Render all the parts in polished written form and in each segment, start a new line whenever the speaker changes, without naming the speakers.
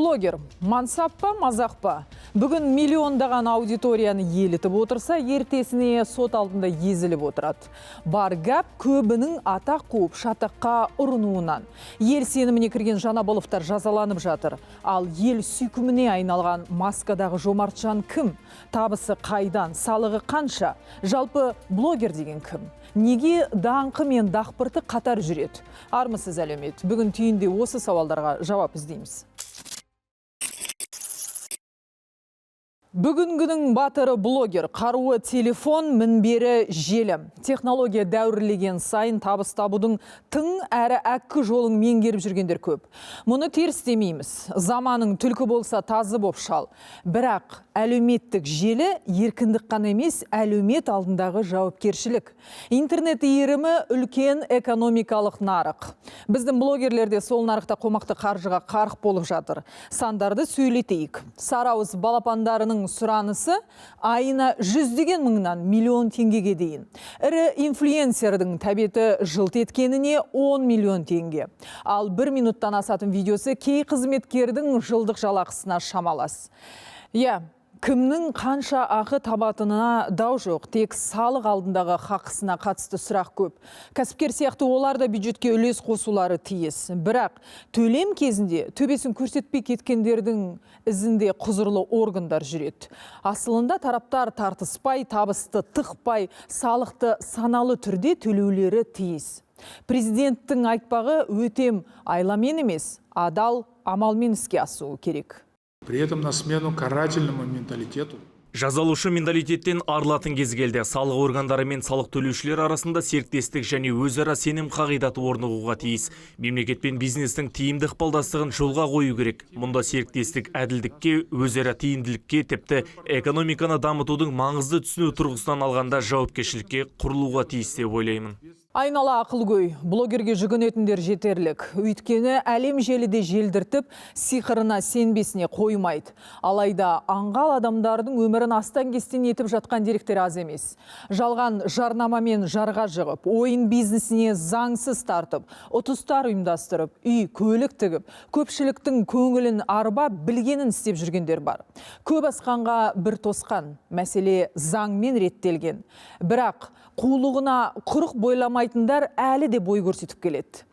Блогер мансап па, мазақ па? Бүгін миллиондаған аудиторияны елітіп отырса, ертесіне сот алдында езіліп отырады. Бар гәп көбінің атақ қуып шатаққа ұрынуынан. Ел сеніміне кірген Жанабыловтар жазаланып жатыр. Ал ел сүйкіміне айналған маскадағы Жомартжан кім? Табысы қайдан, салығы қанша? Жалпы блогер деген кім? Неге даңқы мен дақпырты қатар жүреді? Армысыз, әлеумет. Бүгін түйінде осы сауалдарға жауап іздейміз. Бүгінгінің батыры блогер, қаруы телефон, мінбері желі. Технология дәуірлеген сайын табыс табудың тың әрі әккі жолын меңгеріп жүргендер көп. Мұны теріс демейміз. Заманың түлкі болса, тазы боп шал. Бірақ әлеуметтік желі еркіндік қана емес, әлеумет алдындағы жауапкершілік. Интернет иірімі үлкен экономикалық нарық. Біздің блогерлер де сол нарықта қомақты қаржыға қарық болып жатыр. Сандарды сөйлетейік. Сарыауыз балапандарының сұранысы айына жүздеген мыңнан миллион теңгеге дейін. Ірі инфлюенсердің тәбеті жылт еткеніне 10 миллион теңге. Ал бір минуттан асатын видеосы кей қызметкердің жылдық жалақысына шамалас. Иә, кімнің қанша ақы табатынына дау жоқ, тек салық алдындағы хақысына қатысты сұрақ көп. Кәсіпкер сияқты олар да бюджетке үлес қосулары тиіс. Бірақ төлем кезінде төбесін көрсетпей кеткендердің ізінде құзырлы органдар жүреді. Асылында тараптар тартыспай, табысты тықпай, салықты саналы түрде төлеулері тиіс. Президенттің айтпағы өтем айламен емес, адал амалмен іске асуы керек.
При этом на смену карательному менталитету.
Жазалаушы менталитеттен арылатын кез келді. Салық органдары мен салық төлеушілер арасында серіктестік және өзара сенім қағидаты орнығуға тиіс. Мемлекет пен бизнестің тиімді ықпалдастығын жолға қою керек. Мұнда серіктестік әділдікке, өзара тиімділікке, тіпті экономиканы дамытудың маңызды түсіну тұрғысынан алғанда жауапкершілікке құрылуға тиіс деп ойлаймын.
Айнала ақылгөй, блогерге жүгінетіндер жетерлік. Өйткені әлем желіде желдіртіп, сиқырына сенбесіне қоймайды. Алайда аңғал адамдардың өмірін астан-кестен етіп жатқан деректер аз емес. Жалған жарнамамен жарға жығып, ойын бизнесіне заңсыз тартып, ұтыстар ұйымдастырып, үй, көлік тігіп, көпшіліктің көңілін арбап, білгенін істеп жүргендер бар. Көп асқанға бір тосқан, мәселе заңмен реттелген. Бірақ қулығына құрық бойламайтындар әлі де бой көрсетіп келеді.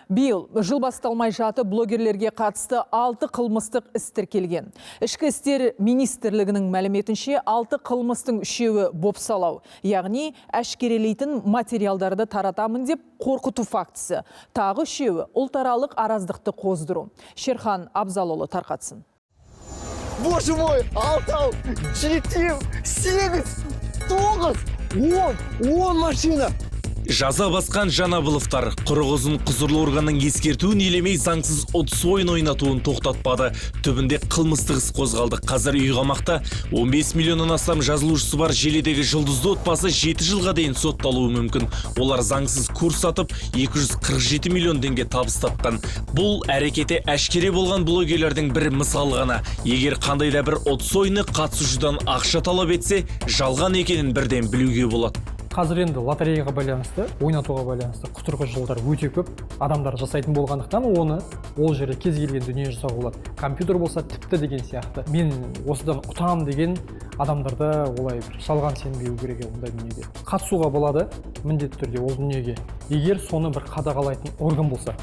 Биыл жыл басталмай жатып блогерлерге қатысты 6 қылмыстық іс тіркелген. Ішкі істер министрлігінің мәліметінше, 6 қылмыстың үшеуі бопсалау, яғни әшкерелейтін материалдарды таратамын деп қорқыту фактісі. Тағы үшеуі ұлтаралық араздықты қоздыру. Шерхан Абзалұлы тарқатсын.
Боже мой, алтау, жетеу, сегіз, тоғыз, 10, 10 машина.
Жаза басқан Жанабыловтар құрық ұзын құзырлы органның ескертуін елемей, заңсыз ұтыс ойын ойнатуын тоқтатпады. Түбінде қылмыстық іс қозғалды. Қазір үй қамақта. 15 миллионнан астам жазылушысы бар желідегі жұлдызды отбасы 7 жылға дейін сотталуы мүмкін. Олар заңсыз курс сатып, 247 миллион теңге табыс тапқан. Бұл әрекеті әшкере болған блогерлердің бір мысалы ғана. Егер қандай да бір ұтыс ойыны қатысушыдан ақша талап етсе, жалған екенін бірден білуге болады.
Қазір енді лотереяға байланысты, ойнатуға байланысты құтырғы жолдар өте көп адамдар жасайтын болғандықтан, оны ол жерде кез келген дүние жасауға болады. Компьютер болса тіпті деген сияқты. Мен осыдан ұтамын деген адамдарда олай бір жалған сенбеу керек ондай дүниеге. Қатысуға болады міндетті түрде ол дүниеге. Егер соны бір қадағалайтын орган болса,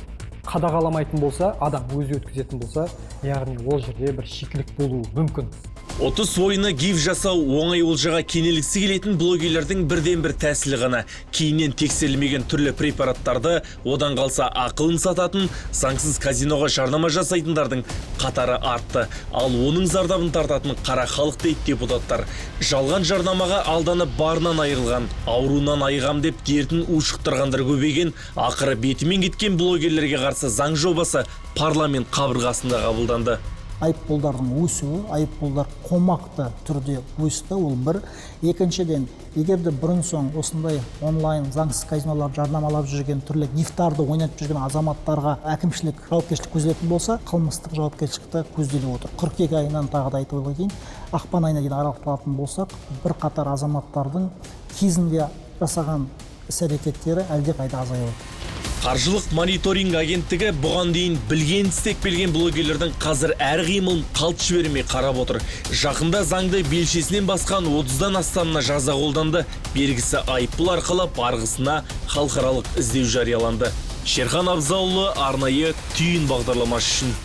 қадағаламайтын болса, адам өзі өткізетін болса, яғни ол жерде бір шикілік болуы мүмкін.
Ұтыс ойыны, гив жасау оңай олжаға кенелгісі келетін блогерлердің бірден бір тәсілі ғана. Кейіннен тексерілмеген түрлі препараттарды, одан қалса ақылын сататын, заңсыз казиноға жарнама жасайтындардың қатары артты. Ал оның зардабын тартатын қара халық дейді депутаттар. Жалған жарнамаға алданып барынан айырылған, ауруынан айығам деп дертін ушықтырғандар көбейген, ақыры бетімен кеткен блогерлерге қарсы заң жобасы парламент қабырғасында қабылданды.
Айыппұлдардың өсуі, айыппұлдар қомақты түрде өсті, ол бір. Екіншіден, егер де бұрын соң осындай онлайн заңсыз казинолар жарнамалап жүрген, түрлі гифтарды ойнатып жүрген азаматтарға әкімшілік жауапкершілік көзделетін болса, қылмыстық жауапкершілікті көзделіп отыр. Қыркүйек айынан, тағы да айтып кетейін, ақпан айына дейін аралықталатын болсақ, бірқатар азаматтардың кезінде жасаған іс-әрекеттері әлдеқайда азайып отыр.
Қаржылық мониторинг агенттігі бұған дейін білген істеп келген блогерлердің қазір әр қимылын қалт жібермей қарап отыр. Жақында заңды белшесінен басқан 30-дан астамына жаза қолданды. Бергісі айыппұл арқылы, барғысына халықаралық іздеу жарияланды. Шерхан Абзалұлы, арнайы «Түйін» бағдарламасы үшін.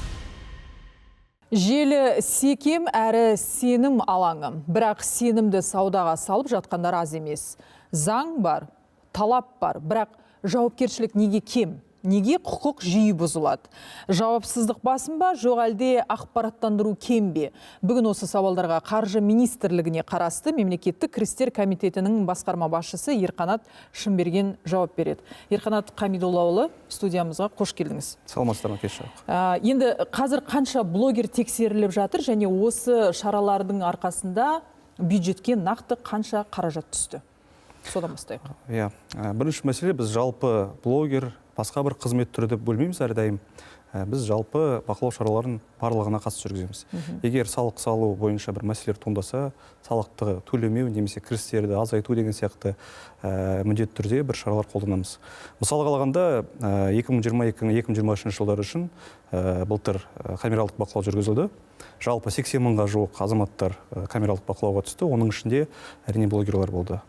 Желі — секем әрі сенім алаңы. Бірақ сенімді саудаға салып жатқандар аз емес. Заң бар, талап бар, бірақ жауапкершілік неге кем? Неге құқық жиі бұзылады? Жауапсыздық басым ба, жоқ әлде ақпараттандыру кем бе? Бүгін осы сауалдарға Қаржы министрлігіне қарасты мемлекеттік кірістер комитетінің басқарма басшысы Ерқанат Шымберген жауап береді. Ерқанат Қамидоллаұлы, студиямызға қош келдіңіз.
Саламатсыздар ма, кеш жарық.
Енді қазір қанша блогер тексеріліп жатыр және осы шаралардың арқасында бюджетке нақты қанша қаражат түсті? Содан бастайық.
Иә, бірінші мәселе: біз жалпы блогер, басқа бір қызмет түрі деп бөлмейміз әрдайым. Біз жалпы бақылау шараларын барлығына қатысты жүргіземіз. Егер салық салу бойынша бір мәселелер туындаса, салықты төлемеу немесе кірістерді азайту деген сияқты, міндетті түрде бір шаралар қолданамыз. Мысалға алғанда, 2022-2023 жылдар үшін былтыр камералдық бақылау жүргізілді. Жалпы 80 мыңға жуық азаматтар камералдық бақылауға түсті. Оның ішінде, әрине, блогерлар болды.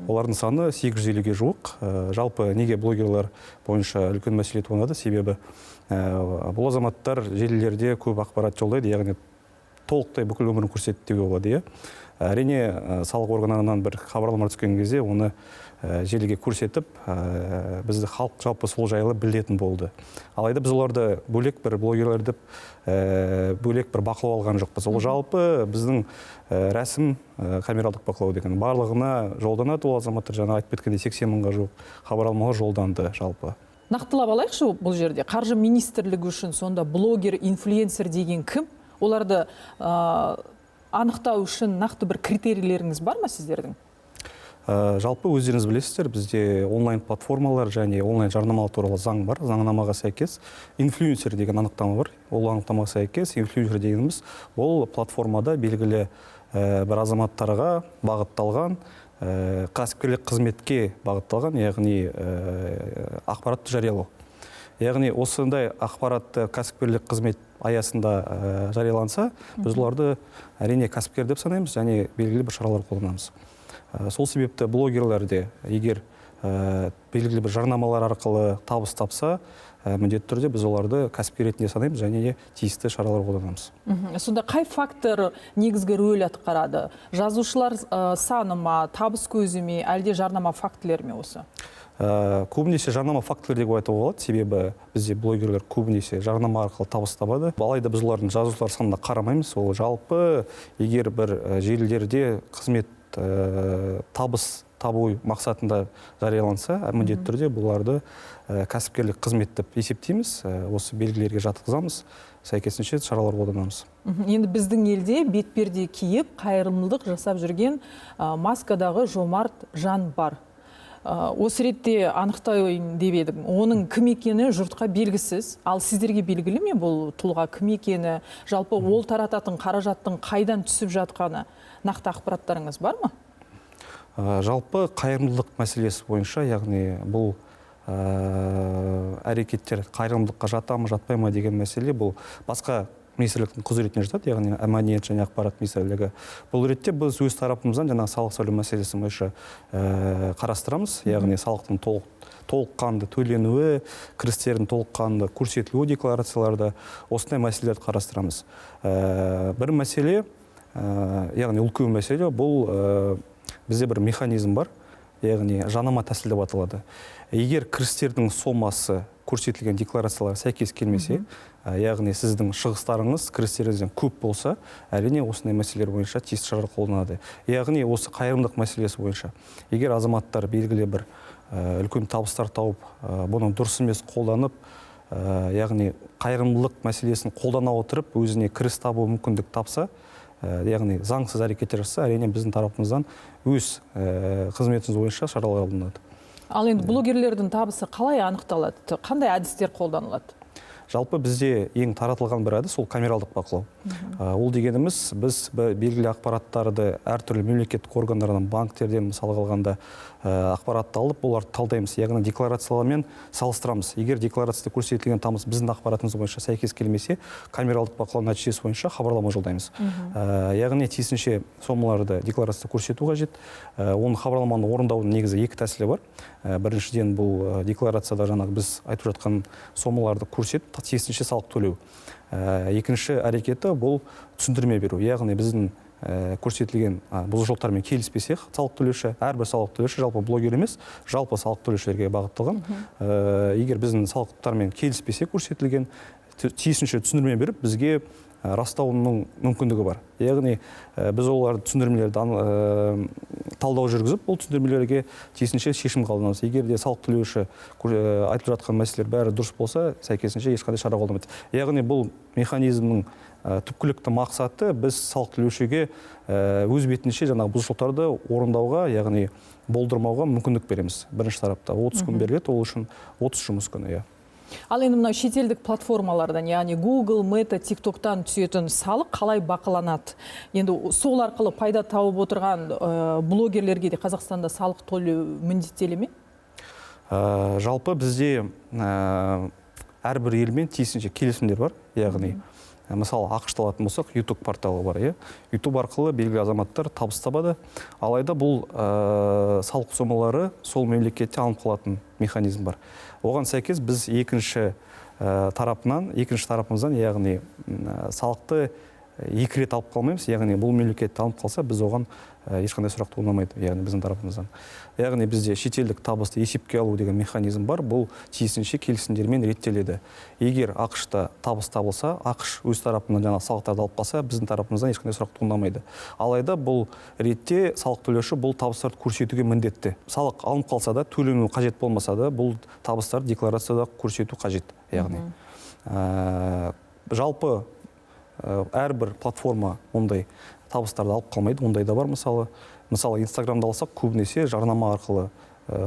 Олардың саны 850-ге жуық. Жалпы неге блогерлар бойынша үлкен мәселе туындады? Себебі бұл азаматтар желілерде көп ақпарат жолдайды, яғни толықтай бүкіл өмірін көрсетті деуге болады, иә. Әрине, салық органдарынан бір хабарлама түскен кезде оны желіге көрсетіп, бізді халық жалпы сол жайлы білетін болды. Алайда біз оларды бөлек бір блогерлер деп бөлек бір бақылау алған жоқпыз. Ол жалпы біздің рәсім, камералдық бақылау деген барлығына жолданады ол азаматтар. Жаңа айтып кеткендей, 80 мыңға жуық хабарламалар жолданды жалпы.
Нақтылап алайықшы бұл жерде. Қаржы министрлігі үшін сонда блогер, инфлюенсер деген кім? Оларды анықтау үшін нақты бір критерийлеріңіз бар ма сіздердің?
Жалпы өздеріңіз білесіздер, бізде онлайн платформалар және онлайн жарнамалар туралы заң бар. Заңнамаға сәйкес инфлюенсер деген анықтама бар. Ол анықтамаға сәйкес инфлюенсер дегеніміз — ол платформада белгілі бір азаматтарға бағытталған, кәсіпкерлік қызметке бағытталған, яғни ақпаратты жариялау. Яғни осындай ақпаратты кәсіпкерлік қызмет аясында жарияланса, біз оларды, әрине, кәсіпкер деп санаймыз және белгілі бір шаралар қолданамыз. Сол себепті блогерлер де егер белгілі бір жарнамалар арқылы табыс тапса, міндетті түрде біз оларды кәсіпкер ретінде санаймыз және де тиісті шаралар қолданамыз.
Сонда қай фактор негізгі рөл атқарады? Жазушылар саны ма, табыс көзі ме, әлде жарнама фактілері ме осы?
Көбінесе жарнама фактілері деп айтуға болады, себебі бізде блогерлер көбінесе жарнама арқылы табыс табады. Алайда біз олардың жазушылар санына қарамаймыз. Ол жалпы егер бір желілерде қызмет, табыс табу мақсатында жарияланса, міндетті түрде бұларды кәсіпкерлік қызмет деп есептейміз, осы белгілерге жатқызамыз, сәйкесінше шаралар қолданамыз.
Енді біздің елде бетперде киіп, қайырымдылық жасап жүрген маскадағы жомарт жан бар. Осы ретте анықтайын деп едім. Оның кім екені жұртқа белгісіз. Ал сіздерге белгілі ме бұл тұлға кім екені, жалпы ол тарататын қаражаттың қайдан түсіп жатқаны? Нақты ақпараттарыңыз бар ма?
Жалпы қайырымдылық мәселесі бойынша, яғни бұл әрекеттер қайырымдылыққа жата ма, жатпай ма деген мәселе, бұл басқа министрліктің құзыретіне жатады, яғни Мәдениет және ақпарат министрлігі. Бұл ретте біз өз тарапымыздан жаңағы салық салу мәселесі бойынша қарастырамыз, яғни салықтың толыққанды төленуі, кірістердің толыққанды көрсетілуі декларацияларда, осындай мәселелерді қарастырамыз. Бір мәселе, яғни үлкен мәселе, бұл бізде бір механизм бар, яғни жанама тәсіл деп аталады. Егер кірістердің сомасы көрсетілген декларацияларға сәйкес келмесе, яғни сіздің шығыстарыңыз кірістеріңізден көп болса, әрине, осындай мәселелер бойынша тиісті шаралар қолданады. Яғни осы қайырымдылық мәселесі бойынша егер азаматтар белгілі бір үлкен табыстар тауып, бұны дұрыс емес қолданып, яғни қайырымдылық мәселесін қолдана отырып өзіне кіріс табу мүмкіндік тапса, яғни заңсыз әрекеттер жасаса, әрине, біздің тарапымыздан өз қызметіміз бойынша шаралар алынады.
Ал енді блогерлердің табысы қалай анықталады? Қандай әдістер қолданылады?
Жалпы бізде ең таратылған бір әдіс ол камералдық бақылау. Ол дегеніміз, біз белгілі ақпараттарды әртүрлі мемлекеттік органдардан, банктерден мысалға алғанда ақпаратты алып, оларды талдаймыз, яғни декларациялармен салыстырамыз. Егер декларацияда көрсетілген табыс біздің ақпаратымыз бойынша сәйкес келмесе, камералдық бақылау нәтижесі бойынша хабарлама жолдаймыз. Яғни тиісінше сомаларды декларацияда көрсету қажет. Оның хабарламаны орындаудың негізі екі тәсілі бар. Біріншіден, бұл декларацияда жаңағы біз айтып жатқан сомаларды көрсетіп, тиісінше салық төлеу. Екінші әрекеті бұл түсіндірме беру, яғни біздің көрсетілген бұзушылықтармен келіспесе салық төлеуші, әрбір салық төлеуші, жалпы блогер емес, жалпы салық төлеушілерге бағытталған, егер біздің салықтармен келіспесе көрсетілген, тиісінше түсіндірме беріп, бізге растауының мүмкіндігі бар. Яғни біз оларды түсіндірмелерді талдау жүргізіп, бұл түсіндірмелерге тиісінше шешім қабылдаймыз. Егер де салық төлеуші айтылып жатқан мәселелер бәрі дұрыс болса, сәйкесінше ешқандай шара қолданбайды. Яғни бұл механизмнің түпкілікті мақсаты біз салық төлеушіге өз бетінше жаңағы бұзушылықтарды орындауға, яғни болдырмауға мүмкіндік береміз. Бірінші тарапта 30 күн беріледі, ол үшін 30 жұмыс күні. Иә.
Ал енді мынау шетелдік платформалардан, яғни Google, Meta, TikTok'тан түсетін салық қалай бақыланады? Енді сол арқылы пайда тауып отырған блогерлерге де Қазақстанда салық төлеу міндеттеле ме?
Жалпы бізде әрбір елмен тиісінше келісімдер бар, яғни мысалы ақш-ты алатын болсақ, YouTube порталы бар, иә. YouTube арқылы белгілі азаматтар табыс табады. Алайда бұл салық сомалары сол мемлекетте алынып қалатын механизм бар. Оған сәйкес біз екінші тарапымыздан, яғни салықты екі рет алып қалмаймыз, яғни бұл мемлекетте алынып қалса, біз оған ешқандай сұрақ туындамайды, яғни біздің тарапымыздан. Яғни бізде шетелдік табысты есепке алу деген механизм бар, бұл тиісінше келісімдермен реттеледі. Егер ақш-та табыс табылса, ақш өз тарапынан жаңағы салықтарды алып қалса, біздің тарапымыздан ешқандай сұрақ туындамайды. Алайда бұл ретте салық төлеуші бұл табыстарды көрсетуге міндетті. Салық алынып қалса да, төлену қажет болмаса да, бұл табыстарды декларацияда көрсету қажет. Яғни жалпы әрбір платформа ондай табыстарды алып қалмайды, ондай да бар мысалы. Мысалы, Инстаграмды алсақ, көбінесе жарнама арқылы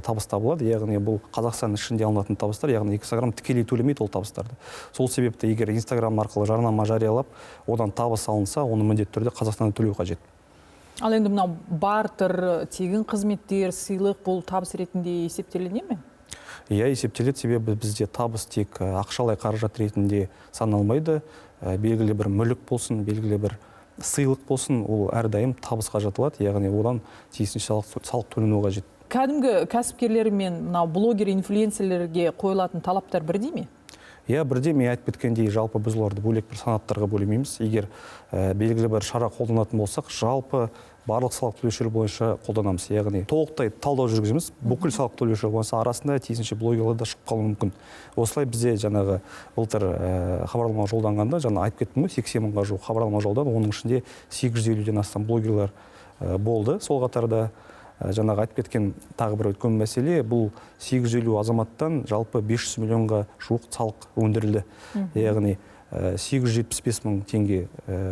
табыс табылады, яғни бұл Қазақстан ішінде алынатын табыстар, яғни Инстаграм тікелей төлемейді ол табыстарды. Сол себепті егер Инстаграм арқылы жарнама жариялап, одан табыс алынса, оны міндетті түрде Қазақстанда төлеу қажет.
Ал енді мынау бартер, тегін қызметтер, сыйлық, бұл табыс ретінде есептеліне ме?
Иә, есептеледі, себебі бізде табыс тек ақшалай қаражат ретінде саналмайды. Белгілі бір мүлік болсын, белгілі бір сыйлық болсын, ол әрдайым табысқа жатылады, яғни одан тиісінше салық төленуі қажет.
Кәдімгі кәсіпкерлер мен мынау блогер, инфлюенсерлерге қойылатын талаптар бірдей ме?
Иә, бірдей. Мен айтып кеткендей, жалпы біз оларды бөлек бір санаттарға бөлмейміз. Егер белгілі бір шара қолданатын болсақ, жалпы барлық салық төлеушілер бойынша қолданамыз. Яғни толықтай талдау жүргіземіз, бүкіл салық төлеушілер бойынша, арасында тиісінше блогерлер де шығып қалуы мүмкін. Осылай бізде жаңағы былтыр хабарлама жолданғанда, жаңа айтып кеттім ғой, 80 мыңға жуық хабарлама жолданды, оның ішінде 850-ден астам блогерлер болды. Сол қатарда жаңағы айтып кеткен тағы бір үлкен мәселе, бұл 850 азаматтан жалпы 500 миллионға жуық салық өндірілді. Яғни 875 мың теңге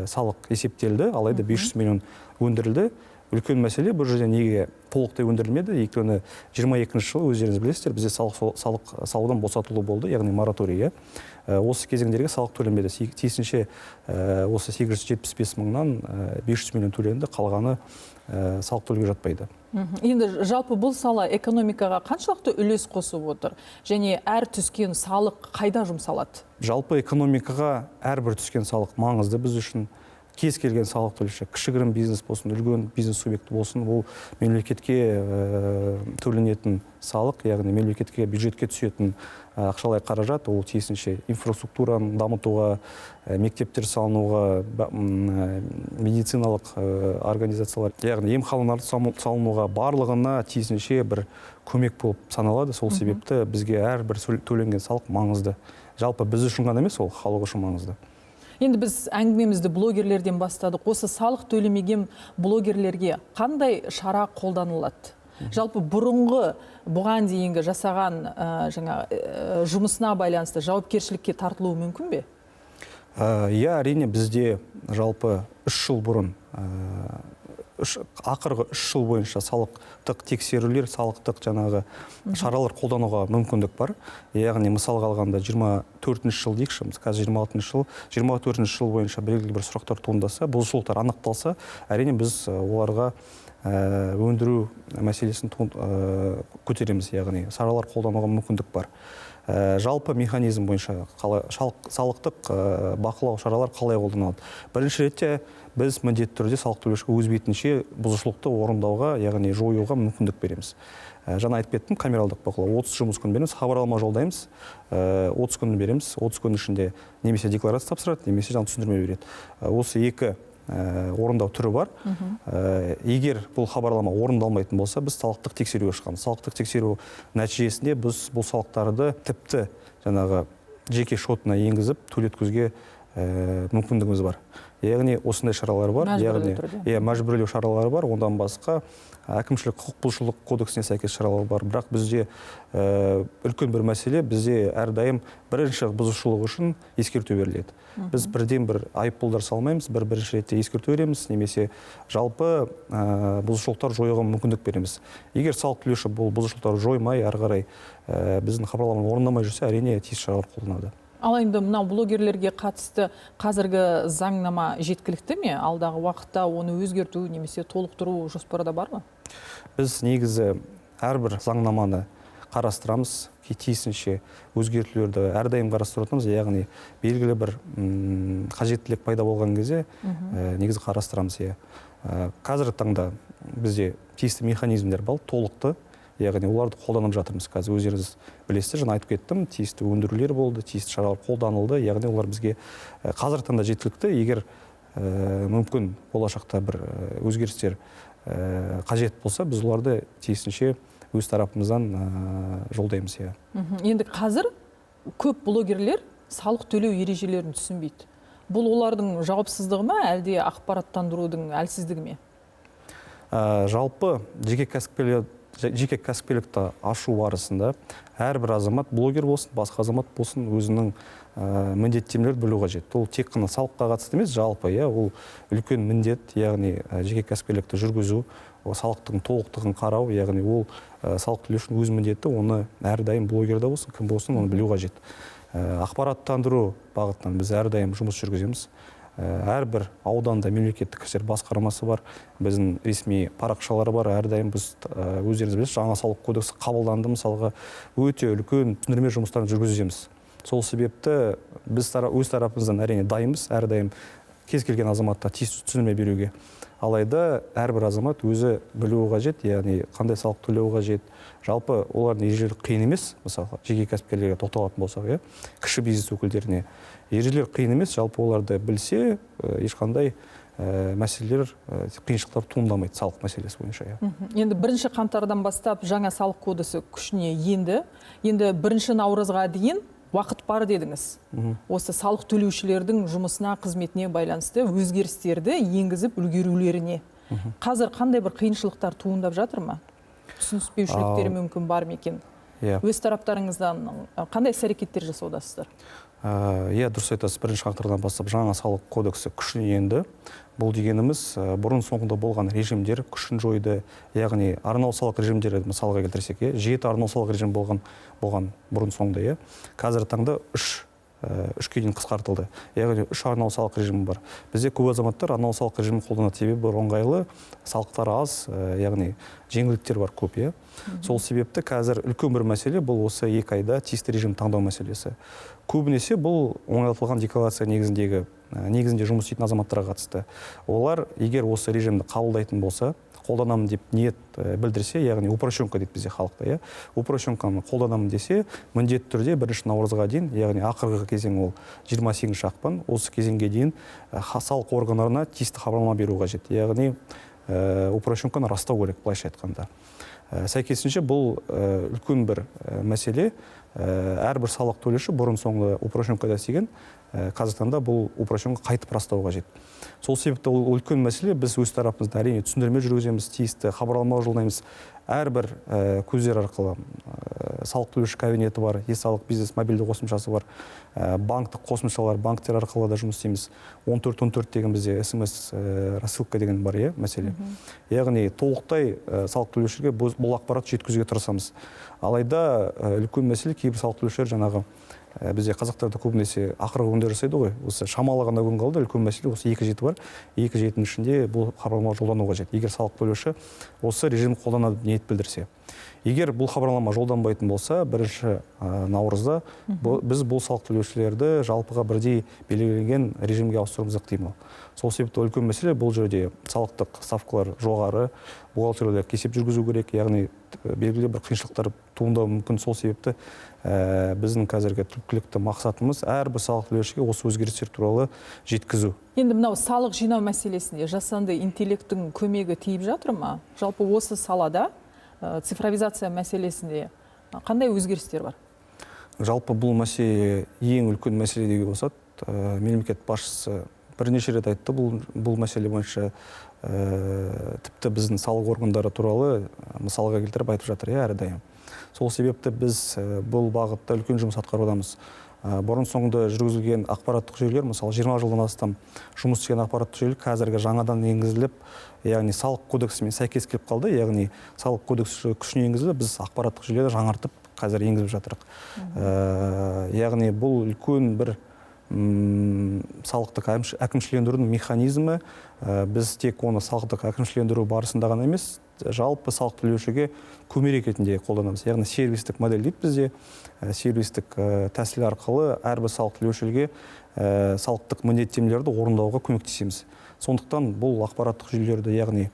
салық есептелді, алайда 500 миллион өндірілді. Үлкен мәселе бұл жерде неге толықтай өндірілмеді? Өйткені 22 жылы өздеріңіз білесіздер, бізде салық салудан босатылу болды, яғни мораторий. Осы кезеңдерге салық төленбеді. Тиісінше осы 875 мыңнан 500 миллион төленді, қалғаны салық төлеуге жатпайды.
Енді жалпы бұл сала экономикаға қаншалықты үлес қосып отыр? Және әр түскен салық қайда жұмсалады?
Жалпы экономикаға әрбір түскен салық маңызды біз үшін. Кез келген салық төлеуші, кішігірім бизнес болсын, үлкен бизнес субъекті болсын, ол мемлекетке төленетін салық, яғни мемлекетке, бюджетке түсетін ақшалай қаражат, ол тиісінше инфраструктураны дамытуға, мектептер салынуға, медициналық организациялар, яғни емханаларды салынуға, барлығына тиісінше бір көмек болып саналады. Сол себепті бізге әрбір төленген салық маңызды. Жалпы біз үшін ғана емес, ол халық үшін маңызды.
Енді біз әңгімемізді блогерлерден бастадық. Осы салық төлемеген блогерлерге қандай шара қолданылады? Жалпы бұрынғы бұған дейінгі жасаған жұмысына байланысты жауапкершілікке тартылуы мүмкін бе?
Иә, әрине, бізде жалпы 3 жыл бұрын Ақырғы 3 жыл бойынша салықтық тексерулер, салықтық жаңағы шаралар қолдануға мүмкіндік бар. Яғни мысалға алғанда 24 жыл дейікші, қазір 26 жыл, 24 жыл бойынша белгілі бір сұрақтар туындаса, бұзушылықтар анықталса, әрине біз оларға өндіру мәселесін көтереміз, яғни шаралар қолдануға мүмкіндік бар. Жалпы механизм бойынша салықтық бақылау шаралар қалай қолданылады? Бірінші ретте біз міндетті түрде салық төлеушіге өз бетінше бұзушылықты орындауға, яғни жоюға мүмкіндік береміз. Жаңа айтып кеттім, камералдық бақылау 30 жұмыс күн береміз, хабарлама жолдаймыз, 30 күн береміз, 30 күн ішінде немесе декларация тапсырады, немесе жаңа түсіндірме береді. Осы екі орындау түрі бар. Егер бұл хабарлама орындалмайтын болса, біз салықтық тексеруге шығамыз. Салықтық тексеру нәтижесінде біз бұл салықтарды тіпті жаңағы жеке шотына енгізіп төлеткізуге мүмкіндігіміз бар. Яғни осындай шаралар бар.
Мәжбүрлеу түрде.
Иә, мәжбүрлеу шаралары бар. Ондан басқа әкімшілік құқық бұзушылық кодексіне сәйкес шаралар бар. Бірақ бізде үлкен бір мәселе, бізде әрдайым бірінші бұзушылық үшін ескерту беріледі. Біз бірден бір айыппұлдар салмаймыз, бірінші ретте ескерту береміз, немесе жалпы бұзушылықтар жоюға мүмкіндік береміз. Егер салық төлеуші бұл бұзушылықтарды жоймай, ары қарай біздің хабарламаны орындамай жүрсе, әрине тиісті шаралар қолданады.
Ал енді мынау блогерлерге қатысты қазіргі заңнама жеткілікті ме? Алдағы уақытта оны өзгерту немесе толықтыру жоспарда бар ма?
Біз негізі әрбір заңнаманы қарастырамыз, тиісінше өзгертулерді әрдайым қарастырып отырамыз, яғни белгілі бір қажеттілік пайда болған кезде негізі қарастырамыз. Иә. Қазіргі таңда бізде тиісті механизмдер бар, толықты, яғни оларды қолданып жатырмыз. Қазір өздеріңіз білесіздер, жаңа айтып кеттім, тиісті өндірулер болды, тиісті шаралар қолданылды, яғни олар бізге қазіргі таңда жеткілікті. Егер мүмкін болашақта бір өзгерістер қажет болса, біз оларды тиісінше өз тарапымыздан жолдаймыз. Иә.
Енді қазір көп блогерлер салық төлеу ережелерін түсінбейді. Бұл олардың жауапсыздығы ма, әлде ақпараттандырудың әлсіздігі ме?
Жалпы жеке кәсіпкерлікті ашу барысында әрбір азамат, блогер болсын, басқа азамат болсын, өзінің міндеттемелерді білу қажет. Ол тек қана салыққа қатысты емес, жалпы, иә, ол үлкен міндет, яғни жеке кәсіпкерлікті жүргізу, салықтың толықтығын қарау, яғни ол салық төлеушінің өз міндеті, оны әрдайым блогер де болсын, кім болсын, оны білу қажет. Ақпараттандыру бағытынан біз әрдайым жұмыс жүргіземіз. Әрбір ауданда мемлекеттік кірістер басқармасы бар, біздің ресми парақшалары бар. Әрдайым біз, өздеріңіз білесіз, жаңа салық кодексі қабылданды, мысалға, өте үлкен түсіндірме жұмыстарын жүргіземіз. Сол себепті біз өз тарапымыздан әрине дайынбыз, әрдайым кез келген азаматқа тиісті түсіндірме беруге. Алайда әрбір азамат өзі білуі қажет, яғни қандай салық төлеуі қажет. Жалпы олардың ережелері қиын емес, мысалға, жеке кәсіпкерлерге тоқталатын болсақ, иә, кіші бизнес өкілдеріне ережелер қиын емес, жалпы оларды білсе, ешқандай мәселелер, қиыншылықтар туындамайды салық мәселесі бойынша. Иә.
Енді 1 қаңтардан бастап жаңа салық кодексі күшіне енді. Енді 1 наурызға дейін уақыт бар дедіңіз. Осы салық төлеушілердің жұмысына, қызметіне байланысты өзгерістерді енгізіп үлгерулеріне. Қазір қандай бір қиыншылықтар туындап жатыр ма? Түсініспеушіліктері мүмкін бар ма екен? Өз тараптарыңыздан қандай іс-әрекеттер жасаудасыздар?
Иә, дұрыс айтасыз. 1 қаңтардан бастап жаңа салық кодексі күшіне енді. Бұл дегеніміз, бұрын соңды болған режимдер күшін жойды, яғни арнаулы салық режимдері, мысалға келтірсек, иә, 7 арнаулы салық режим болған бұрын соңды, иә. Қазіргі таңда 3-ке дейін қысқартылды. Яғни 3 арнаулы салық режимі бар. Бізде көп азаматтар арнаулы салық режимін қолданады, себебі бір ыңғайлы, салықтар аз, яғни жеңілдіктер бар көп, иә. Сол себепті қазір үлкен бір мәселе бұл осы 2 айда тиісті режим таңдау мәселесі. Көбінесе бұл оңайлатылған декларация негізінде жұмыс істейтін азаматтарға қатысты. Олар егер осы режимді қабылдайтын болса, қолданамын деп ниет білдірсе, яғни упрощенка дейді бізде халықта, иә, упрощенканы қолданамын десе, міндетті түрде 1 наурызға дейін, яғни ақырғы кезең ол 28 ақпан, осы кезеңге дейін салық органдарына тиісті хабарлама беру қажет. Яғни упрощенканы растау керек, былайша айтқанда. Сәйкесінше бұл үлкен бір мәселе. Әрбір салық төлеуші бұрын соңды упрощенкада істеген, қазіргі таңда бұл упрощенка қайтып растау қажет. Сол себепті ол үлкен мәселе. Біз өз тарапымыздан әрине түсіндірме жүргіземіз, тиісті хабарлама жолдаймыз. Әрбір көздер арқылы салық төлеуші кабинеті бар, е-салық бизнес мобильді қосымшасы бар, банктік қосымшалар, банктер арқылы да жұмыс істейміз. 1414 деген бізде СМС рассылка деген бар, иә, мәселе. Яғни толықтай салық төлеушіге бұл ақпаратты жеткізуге тырысамыз. Алайда үлкен мәселе, кейбір салық төлеушілер жаңағы бізде қазақтарда көбінесе ақырғы күндер жасайды ғой, осы шамалы ғана күн қалды. Үлкен мәселе осы 2 жеті бар, 2 жетінің ішінде бұл хабарлама жолдану қажет, егер салық төлеуші осы режим қолданады ниет білдірсе. Егер бұл хабарлама жолданбайтын болса, 1 наурызда біз бұл салық төлеушілерді жалпыға бірдей белгіленген режимге ауыстыруымыз ықтимал. Сол себепті үлкен мәселе бұл жерде салықтық ставкалар жоғары, бухгалтерлік есеп жүргізу керек, яғни белгілі бір қиыншылықтар туындауы мүмкін. Сол себепті біздің қазіргі түпкілікті мақсатымыз әрбір салық төлеушіге осы өзгерістер туралы жеткізу.
Енді мынау салық жинау мәселесінде жасанды интеллекттің көмегі тиіп жатыр ма? Жалпы осы салада цифровизация мәселесінде қандай өзгерістер бар?
Жалпы бұл мәселе ең үлкен мәселе деуге болады. Мемлекет басшысы бірнеше рет айтты бұл мәселе бойынша, тіпті біздің салық органдары туралы мысалға келтіріп айтып жатыр, әрдайым. Сол себепті біз бұл бағытта үлкен жұмыс атқарудамыз. Бұрын соңды жүргізілген ақпараттық жүйелер, мысалы 20 жылдан астам жұмыс істеген ақпараттық жүйелер қазіргі жаңадан енгізіліп, яғни салық кодексімен сәйкес келіп қалды, яғни салық кодексі күшіне енгізілді, біз ақпараттық жүйелерді жаңартып қазір енгізіп жатырық. Яғни бұл үлкен бір салықтық әкімшілендірудің механизмі. Біз тек оны салықтық әкімшілендіру барысында ғана емес, жалпы салық төлеушіге көмек ретінде қолданамыз. Яғни сервистік модель дейді бізде, сервистік тәсіл арқылы әрбір салық төлеушіге салықтық міндеттемелерді орындауға көмектесеміз. Сондықтан бұл ақпараттық жүйелерді, яғни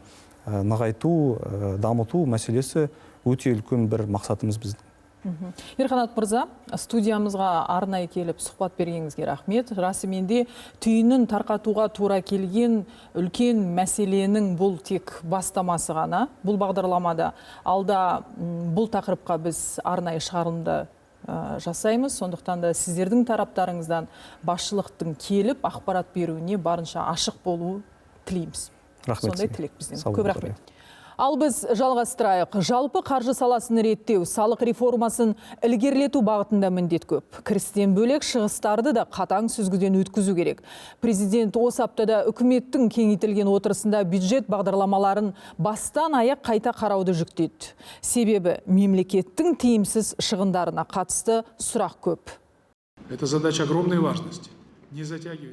нығайту, дамыту мәселесі өте үлкен бір мақсатымыз біздің.
Ерқанат мырза, студиямызға арнайы келіп сұхбат бергеніңізге рахмет. Расымен де түйінін тарқатуға тура келген үлкен мәселенің бұл тек бастамасы ғана. Бұл бағдарламада алда бұл тақырыпқа біз арнайы шығарылымды жасаймыз. Сондықтан да сіздердің тараптарыңыздан басшылықтың келіп ақпарат беруіне барынша ашық болу тілейміз.
Рахмет.
Сондай тілек бізден. Көп рахмет. Ал біз жалғастырайық. Жалпы қаржы саласын реттеу, салық реформасын ілгерілету бағытында міндет көп. Кірістен бөлек шығыстарды да қатаң сүзгіден өткізу керек. Президент осы аптада үкіметтің кеңейтілген отырысында бюджет бағдарламаларын бастан аяқ қайта қарауды жүктеді. Себебі мемлекеттің тиімсіз шығындарына қатысты сұрақ көп.
Это задача огромной важности.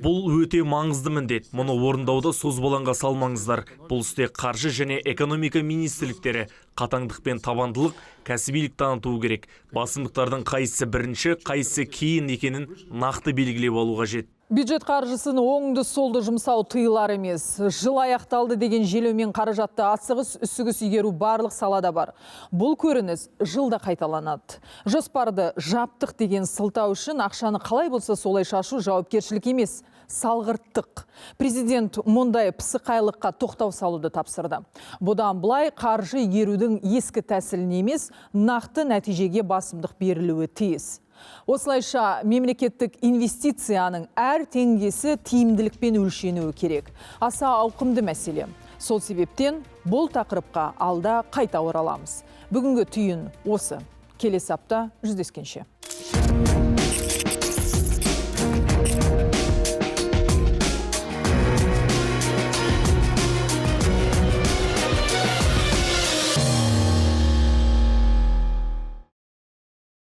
Бұл өте маңызды міндет. Мұны орындауда созбалаңға салмаңыздар. Бұл істе қаржы және экономика министрліктері қатаңдық пен табандылық, кәсібилік танытуы керек. Басымдықтардың қайсысы бірінші, қайсысы кейін екенін нақты белгілеп алу қажет.
Бюджет қаржысын оңды-солды жұмсау тыйылар емес. Жыл аяқталды деген желеумен қаражатты асығыс үсігіс игеру барлық салада бар. Бұл көрініс жылда қайталанады. Жоспарды жаптық деген сылтау үшін ақшаны қалай болса солай шашу жауапкершілік емес, салғырттық. Президент мұндай пысықайлыққа тоқтау салуды тапсырды. Бұдан былай қаржы игерудің ескі тәсіліне емес, нақты нәтижеге басымдық берілуі тиіс. Осылайша мемлекеттік инвестицияның әр теңгесі тиімділікпен өлшенуі керек. Аса ауқымды мәселе. Сол себептен бұл тақырыпқа алда қайта ораламыз. Бүгінгі түйін осы. Келесі апта жүздескенше.